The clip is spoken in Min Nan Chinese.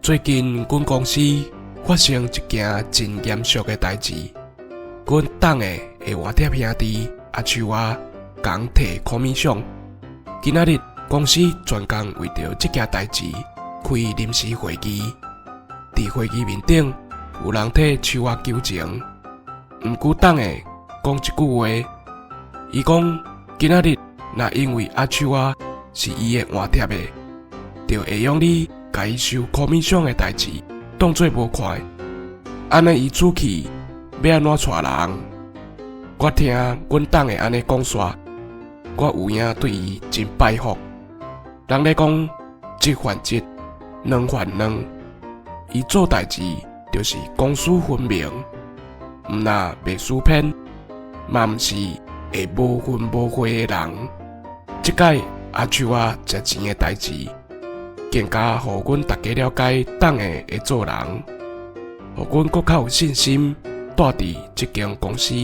最近，阮公司發生一件真嚴肅的代誌。阮董的的換帖兄弟阿秋仔共提 commission。今仔日公司專工為著這件代誌開臨時會議。佇會議面頂，有人替秋仔求情，毋過董的講一句話，伊講今仔日若因為阿秋仔是伊的換帖的，就會用你共伊收 commission 的代誌當做無看，按呢伊出去欲按怎帶人？我聽阮董的按呢講煞，我有影對伊真拜服。人咧講一犯一，兩犯兩，伊做代誌就是公私分明，毋但袂輸騙，嘛毋是會無分無歲的人。這擺阿秋仔食錢的代誌，更加予阮逐家了解董的會做人，予阮閣較有信心蹛佇這間公司。